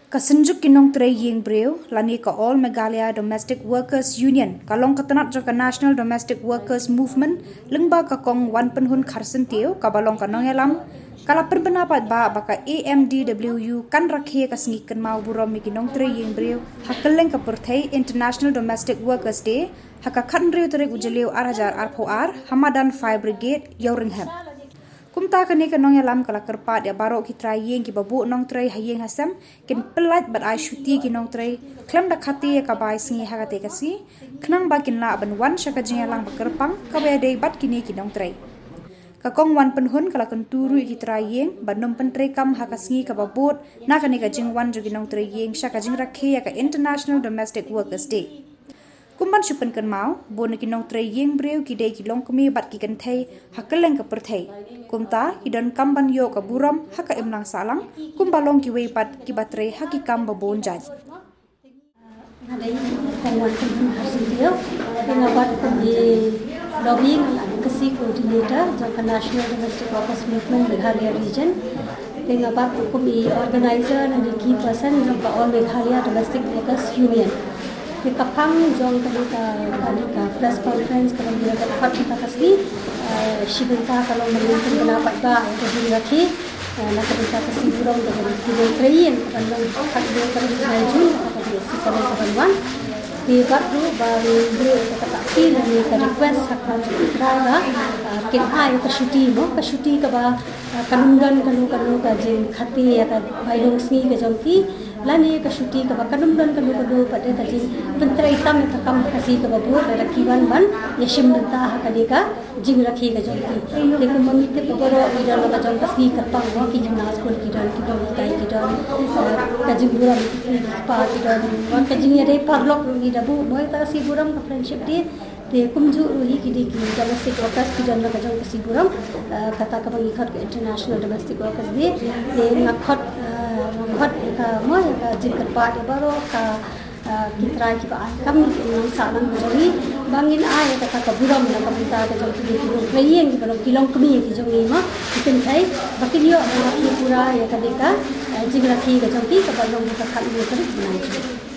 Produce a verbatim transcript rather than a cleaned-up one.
Ka Synjuk ki Nongtrei Ïing Briew lane ka All Meghalaya Domestic Workers Union ka long ka tnat jong ka National Domestic Workers Movement, lyngba ka Kong Wanpynhun Kharsyntiew kaba long ka nongïalam, ka la pynbna pat ba ka A M D W U kan rakhe ka sngi kynmaw burom ïa ki nongtrei ïing briew ha kylleng ka pyrthei, International Domestic Workers Day, ha ka khathynriew tarik u Jylliew ar hajar arphew ar ha madan Fire Brigade, Ïawrynghep. Kumta kane ka nongïalam ka la kyrpad ïa baroh ki trai ïing kiba buh nongtrei ha ïing ha sem kin pyllait bad ai shuti ki nongtrei khlem da khate ïa ka bai sngi ha kata ka sngi, khnang ba kin lah ban wan sha ka jingïalang ba kyrpang kaba ïadei bad kine ki nongtrei. Ka Kong Wanpynhun ka la kyntu ruh ïa ki trai ïing ban ym pyntreikam ha ka sngi kaba bud na kane ka jingwan jong ki nongtrei ïing sha ka jingrakhe ïa ka International Domestic Workers Day. Kum ban shu pynkynmaw, bun na ki nongtrei ïing briew ki dei ki longkmie bad ki kynthei ha kylleng ka pyrthei. Kumta ki donkam ban ïoh ka burom ha ka imlang sahlang kumba long kiwei pat kiba trei ha ki kam ba bun jait. Nga dei Kong Wanpynhun Kharsyntiew, te nga bat kum i lobbying and advocacy coordinator jong ka National Domestic Workers Movement Meghalaya Region. Te nga bat kum i organizer lane key person jong ka All Meghalaya Domestic Workers Union. Te ka phang jong kane ka, kane ka press conference kaba ngi la khot mynta ka sngi, eh, shi bynta ka long ban pynbna pat ba ka jingrakhe, eh, na ka bynta ka sngi burom kaba ngi la trei ïa ka ban long khatwei tarik Jun, ka dei ka sngi ka long ka ban wan. Te bad ruh ba ngi ïa ka, ka appeal lane ka request ha ka jong ki trai ba, eh, kin ai ka shuti mo, ka shuti kaba, eh, kan ym don kano kano ka jingkhate ïa ka bai long sngi ka jong ki, lane ka shuti kaba kan ym don kano kano pat ka jingpyntrei tam ïa ka kam Khasi kaba bud, lada ki wan ban ïashim bynta ha kane ka jingrakhe ka jong ki. Te kumba ngi tip ba baroh ki don la ka jong ka sngi kyrpang mo, ki khynnah skul ki don, ki bym hikai ki don, eh, ka jingburom ki kpa ki don, wan ka jingïadei paralok ruh ngi da buh mo ïa ka sngi burom ka Friendship Day. Te kumjuh ruh hi ki dei ki domestic workers ki don la ka jong ka sngi burom, eh, kata kaba ngi khot ka International Domestic Workers Day. Te nga khot, eh, nga khot ïa ka mo ïa ka jingkyrpad ïa baroh ka, eh, ki trai kiba ai kam ïa ka imlang sahlang ka jong ngi ba ngin ai ïa kata ka burom na ka bynta ka jong ki dei ki nongtrei ïing kiba long ki longkmie ki jong ngi mo, ki kynthei, ba kin ïoh ban pura ïa ka dei ka, eh, jingrakhe ka jong ki kaba long ha ka khatlai tarik bnai Jun.